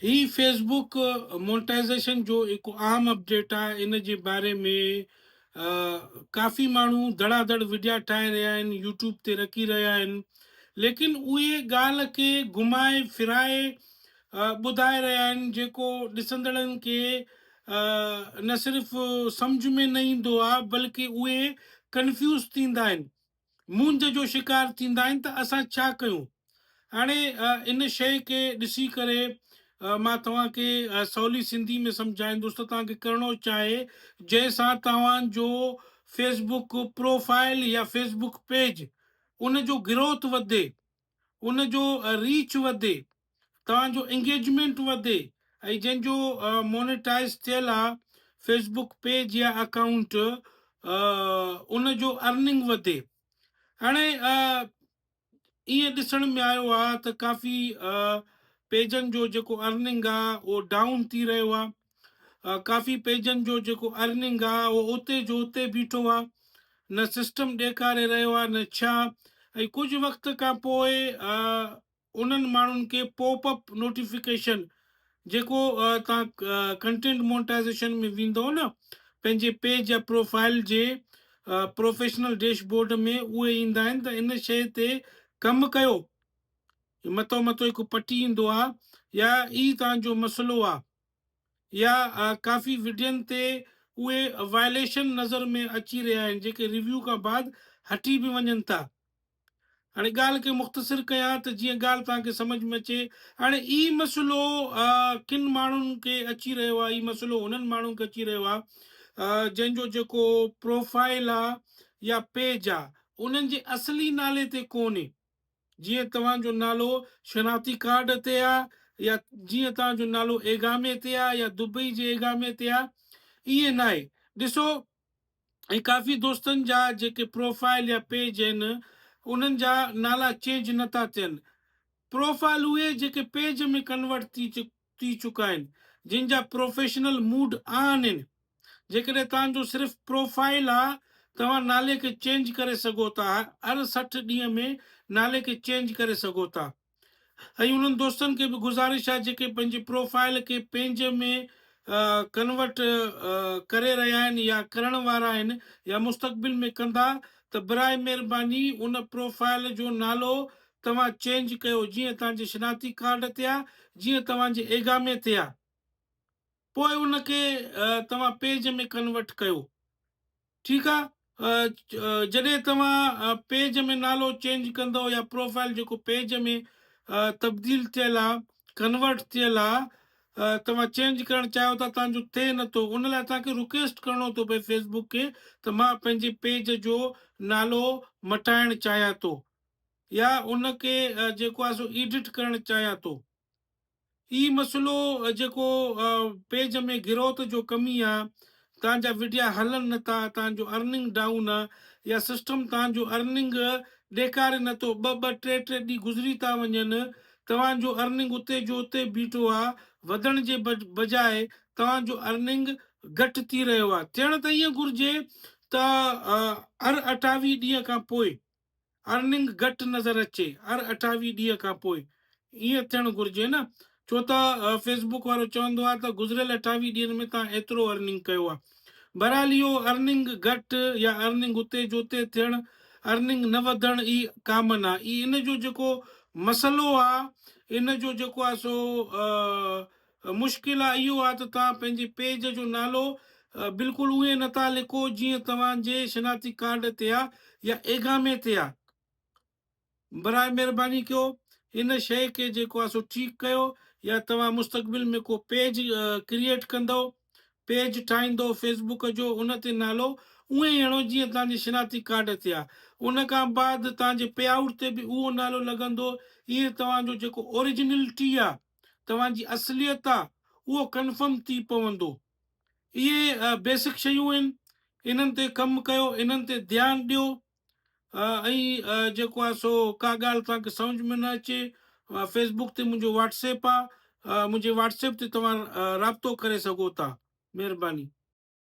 هي fee book monetisation جو هڪ عام اپڊيٽ آهي ان جي باري ۾ ڪافي ماڻهو ڌڙا ڌڙ وڊيا ٺاهي رهيا آهن يوٽيوب تي رکي رهيا آهن ليڪن اهي ڳالهه کي گهمائي ڦرائي ٻڌائي رهيا آهن جيڪو ڏسندڙن کي نه صرف سمجهه ۾ نه ايندو آهي بلڪه اهي ڪنفيوز ٿيندا آهن مونجهه جو شڪار ٿيندا آهن ته اسان ڇا ڪيون؟ هاڻي ان شيء کي ڏسي ڪري مان توهان کي سولي سنڌي ۾ سمجهائيندس ته توهان کي ڪرڻو ڇا آهي جنهن سان توهان جو فيس بڪ پروفائل يا فيس بڪ پيج ان جو گروٿ وڌي ان جو ريچ وڌي توهان جو انگيجمينٽ وڌي ۽ جنهن جو مونيٽائز ٿيل آ فيس بڪ پيج يا اڪائونٽ ان جو ارننگ وڌي هاڻي ائين ڏسڻ ۾ آيو آ ته ڪافي پيجن جو جيڪو ارننگ آ اهو ڊائون ٿي رهيو آ ڪافي پيجن جو جيڪو ارننگ آ اهو اتي جو اتي بيٺو آ نه سسٽم ڏيکاري رهيو آ نه ڇا ۽ ڪجهه وقت کان پوء انهن ماڻهن کي پوپ اپ نوٽيفڪيشن جيڪو توهان ڪنٽينٽ مونٽائزيشن ۾ ويندو نه پنهنجي پيج يا پروفائل جي پروفيشنل ڊيش بورڊ ۾ اهي ايندا آهن ته ان شيء تي ڪم ڪيو متو متو هڪ پٽي ايندو آ يا هي توهان جو مسئلو آ يا ڪافي وڊين تي اهي وائليشن نظر ۾ اچي رهيا آهن جيڪي ريويو کان بعد هٽي به وڃن ٿا هاڻي ڳالهه کي مختصر ڪيان ته جيئن ڳالهه توهان کي سمجهه ۾ اچي. هاڻي هي مسئلو ڪن ماڻهن کي اچي رهيو آهي، هي مسئلو انهن ماڻهن کي اچي رهيو آهي جنهن جو جيڪو پروفائل آهي يا پيج آهي انهن جي اصلي نالي تي ڪونهي. جيئن توهان جو نالو شناختي ڪارڊ تي آهي يا جيئن توهان جو نالو ايگامي تي آهي يا دبئي جي ايگامي تي آهي ائين ناهي. ڏسو ۽ ڪافي دوستن جا جيڪي پروفائل يا پيج آهن انهن جا نالا چينج نه ٿا ٿين پروفائل اهي جيڪي پيج ۾ ڪنورٽ ٿي ٿي چڪا آهن جن جا پروفيشنل موڊ آن آهن جيڪڏهن توهان جو صرف پروفائل آ توهان نالي کي چينج ڪري سگهو ٿا هر 60 ڏينهن ۾ نالي کي چينج ڪري سگهو ٿا. ۽ انهن دوستن کي به گذارش آهي جيڪي پنهنجي پروفائل کي پيج ۾ ڪنورٽ ڪري رهيا آهن يا ڪرڻ وارا آهن يا مستقبل ۾ ڪندا ته براء مهرباني ان پروفائل جو نالو توهان چينج ڪيو جيئن توهان جي شناختي ڪارڊ تي آهي جيئن توهان جي ايگامي تي آهي پوء ان کي توهان پيج ۾ ڪنورٽ ڪيو. ٺيڪ آ جڏهن توهان پيج ۾ نالو چينج ڪندو يا پروفائل جيڪو پيج ۾ تبديل ٿيل آ ڪنورٽ ٿيل آ توهان چينج ڪرڻ چاهيو ٿا توهان جو ٿئي نٿو ان لاء توهان کي رڪويسٽ ڪرڻو ٿو پئي فيس بڪ کي ته مان پنهنجي پيج جو نالو مٽائڻ چاهيان ٿو يا ان کي جيڪو آ سو ايڊٽ ڪرڻ چاهيان ٿو. هي مسئلو جيڪو پيج ۾ گروٿ جو ڪمي آ توهان جا وڊيا هلن نه ٿا توهان جو ارننگ ڊائون آ يا سسٽم توهان جو ارننگ ڏيکاري نه ٿو ٻه ٻه ٽي ٽي ڏينهن گذري ٿا وڃن توهان جو ارننگ اتي جو اتي بيٺو آ وڌڻ جي بجاء توهان جو ارننگ گهٽ ٿي رهيو آ ٿيڻ ته ائين گهرجي ته هر 28 ڏينهن کان پوء ارننگ گهٽ نظر اچي هر 28 ڏينهن کان پوء ائين ٿيڻ گهرجي نه ڇو ته فيس بڪ وارو چوندو آهي ته گذريل 28 ڏينهن ۾ توهان ايترو ارننگ ڪيو آهي بهرحال اهو ارننگ گهٽ يا ارننگ اتي جو اتي ٿيڻ ارننگ نه وڌڻ ئي ڪامن آهي ئي ان جو جيڪو مسئلو آهي ان جو جيڪو آهي سو مشڪل آ اهو آ ته توهان پنهنجي پيج جو نالو بلڪل اونئين نه ٿا لکو جيئن توهان جي شناختي ڪارڊ تي آ يا ايگامي تي آ. براء مهرباني ڪيو ان شيء کي جيڪو آ سو ٺيڪ ڪيو يا توهان مستقبل ۾ ڪو پيج ڪريئيٽ ڪندؤ پيج ٺاهيندؤ فيس بڪ جو ان تي نالو اونئين ئي هڻو جيئن توهان جي شناختي ڪارڊ تي آ ان کان بعد توهان جي پي آئوٽ تي به اهو نالو لڳندو ائين توهان جو جيڪو اوريجنلٽي آ توهان جي اصليت آ اهو ڪنفرم ٿي پوندو. اهي بيسڪ شيون آهن انهن تي ڪم ڪيو انهن تي ڌيان ڏيو ۽ جيڪو آ سو ڪا ڳالهه توهان کي سمجهه ۾ نه اچي فيس بڪ تي منهنجو واٽس ايپ آ منهنجي واٽس ايپ تي توهان رابطو ڪري سگهو ٿا مهرباني.